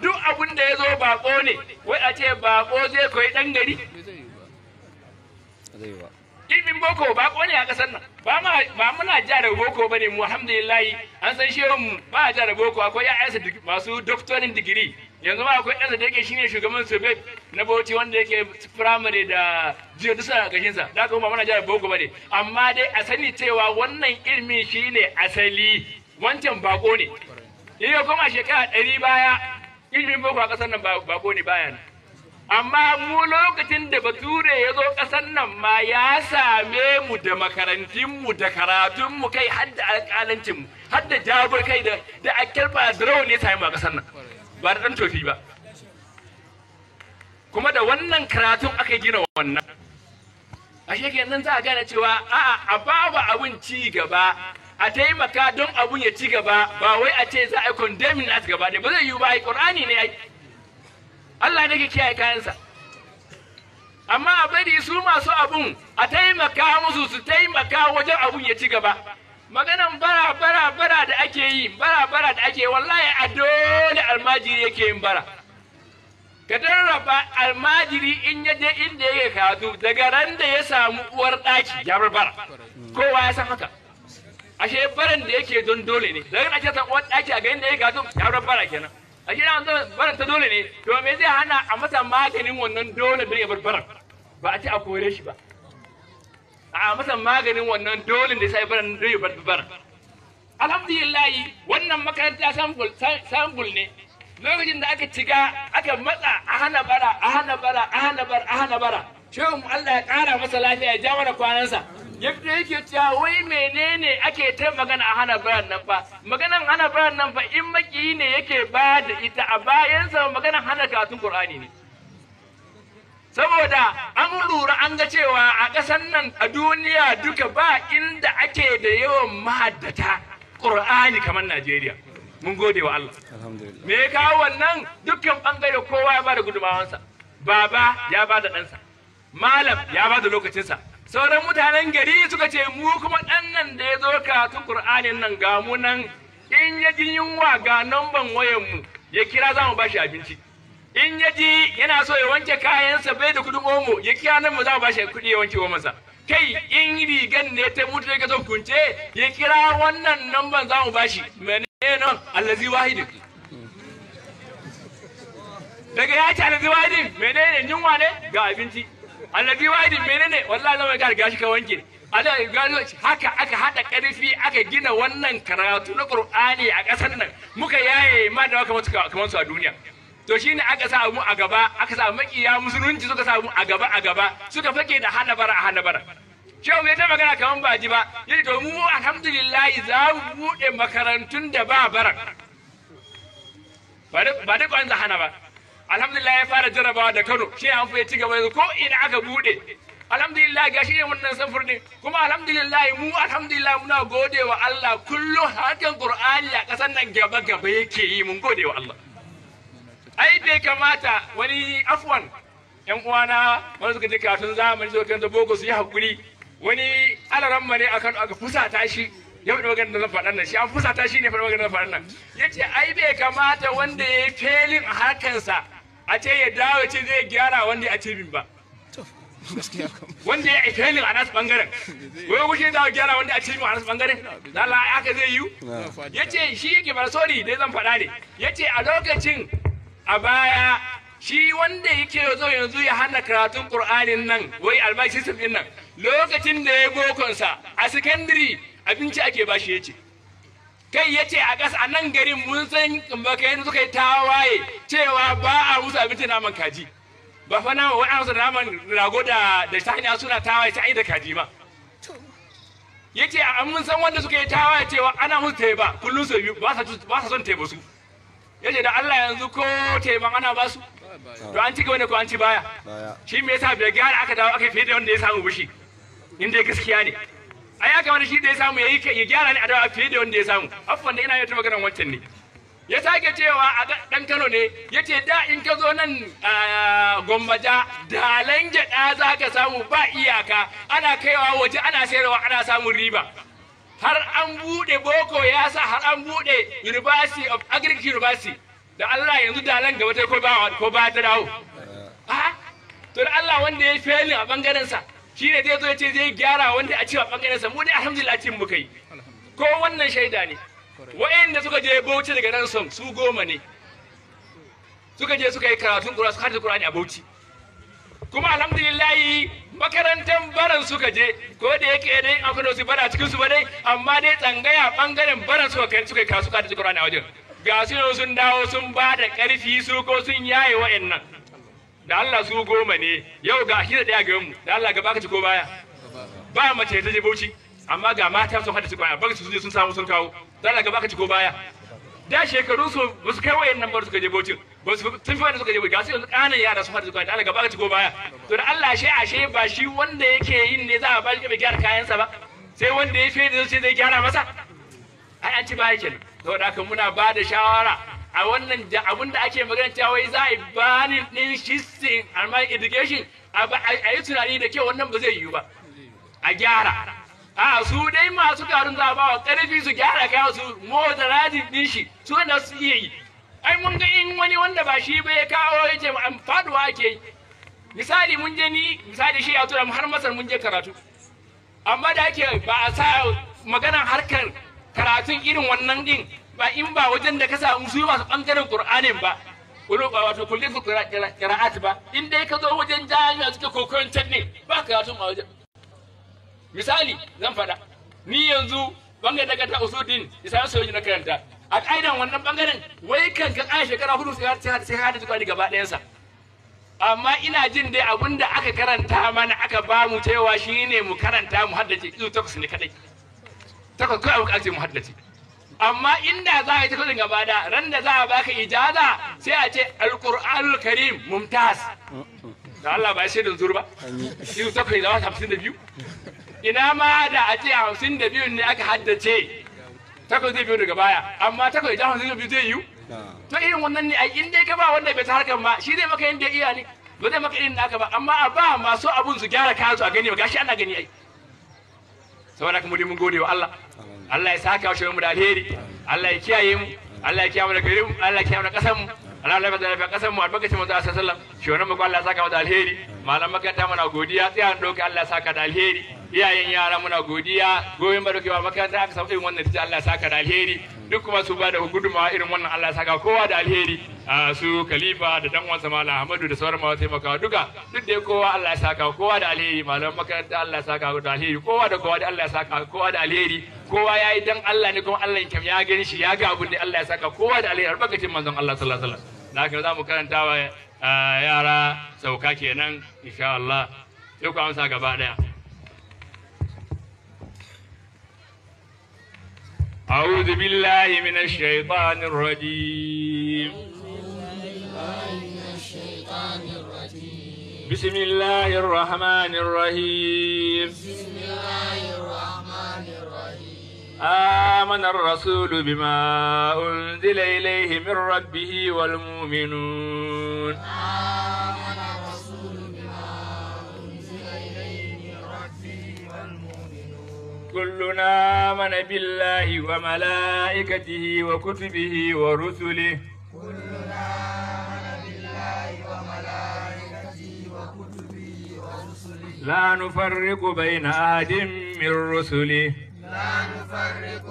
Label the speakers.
Speaker 1: Duk abin da ya zo bako ne, wai a ce bako zai koyi dan gari. Ilimin boko bako ne a kasar nan. Ba muna ja da boko bane mu, alhamdulillah an san shehun mu ba ja da boko. Akwai ƴaƴansa masu doctorin digiri, yanzu ma akwai ɗansa da yake shine shugaban Subeb na Bauchi wanda yake primary da jiya duk suna ƙarƙashin sa. Da kuma ba muna ja da boko bane, amma dai a sani cewa wannan ilimi shine asali, wancan bako ne. In ya koma shekara 100 baya, ilimin boko a ƙasar nan bako ne baya nan. Amma mu lokacin da Bature ya zo ƙasar nan ma ya same mu da makarantunmu da karatunmu, kai har da alƙalancinmu, har da jabir kai da akirba da rawan ne same mu a ƙasar nan, ba da ɗan tofi ba. Kuma da wannan karatun aka gina wannan. Ashe kenan za a gane cewa a'a, a babu abun ci gaba, a taimaka don abun ya ci gaba, ba wai a ce za a yi condemning us gaba ɗaya ba, zai yiwu ba. Ai Qur'ani ne, ai Allah ne ke kiyaye kayansa. Amma a bari su masu abun a taimaka musu, su taimaka wajen abun ya ci gaba. Maganan bara bara bara da ake yi, bara bara da ake yi, wallahi a dole almajiri yake yin bara. Ka rarraba almajiri in ya je inda yake karatu, daga ran da ya samu uwar ɗaki ya bar bara. Kowa ya san haka. Ashe baran da yake don dole ne. Daga ran ake san uwar ɗaki a ga inda yake karatu ya bar bara kenan. A gida baran ta dole ne, to me zai hana a masa maganin wannan dole don ya bar baran? Ba a ce a kore shi ba. A masa maganin wannan dole da sai baran don ya bar baran. Alhamdulillah wannan makaranta sambul ne. Lokacin da aka ciga aka matsa a hana bara, a hana bara, a hana bara, a hana bara. Shehu Allah ya kara masa lafiya, ya ja mana kwanansa. Yadda yake cewa wai menene ake ta magana a hana baran nan fa? Maganan hana baran nan fa in makiyi ne yake ba da ita, a bayansa maganan hana karatun Qur'ani ne. Saboda an lura an ga cewa a ƙasar nan, a duniya duka ba inda ake da yawan mahaddata Qur'ani kamar Najeriya. Mun gode wa Allah.
Speaker 2: Alhamdulillah.
Speaker 1: Me ya kawo wannan? Dukkan bangare kowa ya bada gudumawansa. Baba ya bada ɗansa, malam ya bada lokacinsa, sauran mutanen gari suka ce mu kuma ɗan nan da ya zo karatun Qur'anin nan ga mu nan, in ya ji yunwa ga namban wayan mu ya kira za mu bashi abinci. In ya ji yana so ya wanke kayansa bai da kudin omo ya kira nan mu za mu bashi kuɗi ya wanke masa. Kai in rigan ne ta mutu ya son kunce ya kira wannan namban za mu bashi. Menene nan? Allazi wahidin. Daga ya ce allazi wahidin menene? Yunwa ne? Ga abinci. Allazi wahidin menene? Wallahi zama ga gashi ka wanke. Haka aka haɗa ƙarfi aka gina wannan karatu na Qur'ani a ƙasar nan, muka yaye ma da kamar su a duniya. To shine aka sa mu a gaba, aka sa makiya musulunci suka sa mu a gaba a gaba, suka fake da hana bara a hana bara. Shehu ya ta magana kaman ba ji ba, yace to mu alhamdulillah za mu buɗe makarantun da ba bara. Ba duk an hana ba. Alhamdulillah ya fara jarabawa da Kano, shi an ya ci gaba yanzu ko ina aka buɗe. Alhamdulillah ga shi ne wannan samfur ne, kuma alhamdulillah mu alhamdulillah muna gode wa Allah kullum harkan Qur'ani a ƙasar nan gaba gaba yake yi, mun gode wa Allah. Ai bai kamata wani afwan yan uwana wanda suka je karatun zamani suka karanta boko su yi hakuri. Wani alaramma ne akan aka fusata shi ya faɗi maganar da zan faɗan nan, shi an fusata shi ne faɗi maganar da zan faɗan nan. Yace ai bai kamata wanda ya yi felin a harkansa a ce ya dawo ce zai gyara wanda ya achieving ba. Wanda ya yi felin a nasu bangaren, wai wuce za a gyara wanda ya achieving a nasu bangaren? Lala haka zai yiwu? Yace shi yake ba, sorry dai zan faɗa ne. Yace a lokacin a baya shi wanda yake zo yanzu ya hana karatun Qur'anin nan, wai albashi system din nan, lokacin da ya bokonsa a secondary abinci ake bashi. Yace kai yace a ƙasa a nan garin mun san bakayin suka yi tawaye cewa ba a musu abinci naman kaji ba fa, nama wai an musu naman rago da saniya suna tawaye sai da kaji ma. Yace an mun san wanda suka yi tawaye cewa ana musu teba kullum su biyu, ba sa son teba su. Yace da Allah yanzu ko teban ana ba su, to an ci gaba ne ko an ci baya? Shi me yasa bai gyara aka dawo aka fiye da wanda ya samu bushi? In dai gaskiya ne ai aka wani shi da ya samu yayi ya gyara ne a dawo fiye da wanda ya samu. Afwan da ina yau ta maganar wancan ne. Ya sake cewa a dan Kano ne, yace da in ka zo nan Gwammaja dalan gyaɗa za ka samu ba iyaka, ana kaiwa waje ana sayarwa ana samun riba. Har an buɗe boko ya sa har an buɗe University of Agric University Da Allah yanzu dalan gaba ta ko ba ta dawo. A to da Allah wanda ya failing a bangaren sa shine zai zo ya ce zai gyara wanda a ci a bangaren sa. Mu dai alhamdulillah cin muka yi. Ko wannan shaida ne. Wa'anda suka je Bauchi daga nan son su 10 ne. Suka je suka yi karatun Qur'ani, suka haddace Qur'ani a Bauchi. Kuma alhamdulillah makarantar baran suka je, ko da yake dai akwai wasu bara cikin su ba dai, amma dai tsangaya bangaren baran suka kai suka kasu suka haddace Qur'ani a wajen. Ga su yau sun dawo sun ba da ƙarfi su ko sun yaye wa'annan. Da Allah su 10 ne, yau ga 21 ga mu, da Allah gaba ka ci ko baya. Ba mace ta je Bauchi, amma ga mata sun haddace Qur'ani, ba su je sun samu sun kawo. Da Allah gaba ka ci ko baya. Da shekaru su ba su kai wa'annan ba suka je Bauchi. Ba su sun fi wanda suka je Bauchi, ga su yanzu ƙananan yara sun haddace Qur'ani, da Allah gaba ka ci ko baya. To da Allah ashe ba shi wanda yake yin ne za a ba shi bai gyara kayansa ba, sai wanda ya fi da zai gyara masa. Ai an ci baya kenan. Saboda haka muna ba da shawara a wannan da abin da ake magana cewa wai za a yi banin ɗin system amma education a yi tunani da kyau, wannan ba zai yiwu ba. A gyara. A su dai masu karun za a ba wa ƙarfi su gyara kayan su moderate ɗin shi su wanda su iya yi. Ai mun ga in wani wanda ba shi ba ya kawo ya ce an faduwa ake yi. Misali mun je ni misali shi ya tura mu har Masar mun je karatu. Amma da ake ba a sa maganar harkar karatun irin wannan din ba, in ba wajen da ka samu su masu bangaren Qur'anin ba, wato kullum qira'at ba, in dai ka zo wajen jami'a suke kokoyon can ne ba karatun a wajen. Misali zan faɗa, ni yanzu bangaren daga ta usudin isa sojoji na karanta a ƙa'idan wannan bangaren wai kan ka ƙara shekara 4 sai ka hada Qur'ani gaba ɗayansa. Amma ina jin dai abin da aka karanta mana aka ba mu cewa shine mu karanta mu haddace izu 8 ne kadai. 8 kawai aka ce mu haddace. Amma inda za a yi takwas gaba da ran da za a baka ijaza sai a ce Alqur'anul Karim mumtaz. Da Allah ba shaidan zur ba. Izu 8 da 52. Ina ma da a ce 52 ne aka haddace. 8 zai biyo daga baya, amma 8 da 52 zai yiwu. To irin wannan ne ai in dai ka ba wanda bai ta harkar ba shi zai maka yanda iya ne, ba zai maka irin naka ba, amma a ba masu abun su gyara kayan su a gani ba, gashi ana gani ai. Saboda haka mu dai mun gode wa Allah. Allah ya saka wa mu da alheri, Allah ya kiyaye mu, Allah ya kiyaye mu da garin mu, Allah ya kiyaye mu da kasar mu, Allah ya lafiya kasar mu, albarkacin manzo sallallahu alaihi wasallam. Shi mu Allah ya saka mu da alheri, malam makaranta muna godiya, tsaya doka Allah ya saka da alheri, iyayen yara muna godiya, goyon ba dokewa makaranta aka samu irin wannan tiji Allah ya saka da alheri, duk kuma su ba da gudunmawa irin wannan Allah ya saka kowa da alheri, su Khalifa da dan uwansa Malam Ahmadu da sauran masu taimakawa duka, duk da kowa Allah ya saka kowa da alheri, malam makaranta Allah ya saka da alheri, kowa da kowa da Allah ya saka kowa da alheri, kowa yayi dan Allah ne kuma Allah kam ya gani shi ya ga abun da Allah ya saka kowa da alheri, albarkacin manzon Allah sallallahu alaihi wasallam. Da haka za mu karanta wa yara sauka kenan insha Allah, sai ku amsa gaba daya. أعوذ بالله من الشيطان الرجيم. بسم الله الرحمن الرحيم. آمن الرسول بما أنزل إليه من ربه والمؤمنون.
Speaker 2: آمن الرسول بما أنزل إليه من ربه والمؤمنون.
Speaker 1: كلنا آمن بالله وملائكته وكتبه ورسله.
Speaker 2: كلنا آمن بالله وملائكته وكتبه ورسله.
Speaker 1: لا نفرق بين أحد من رسله.
Speaker 2: لا نفرق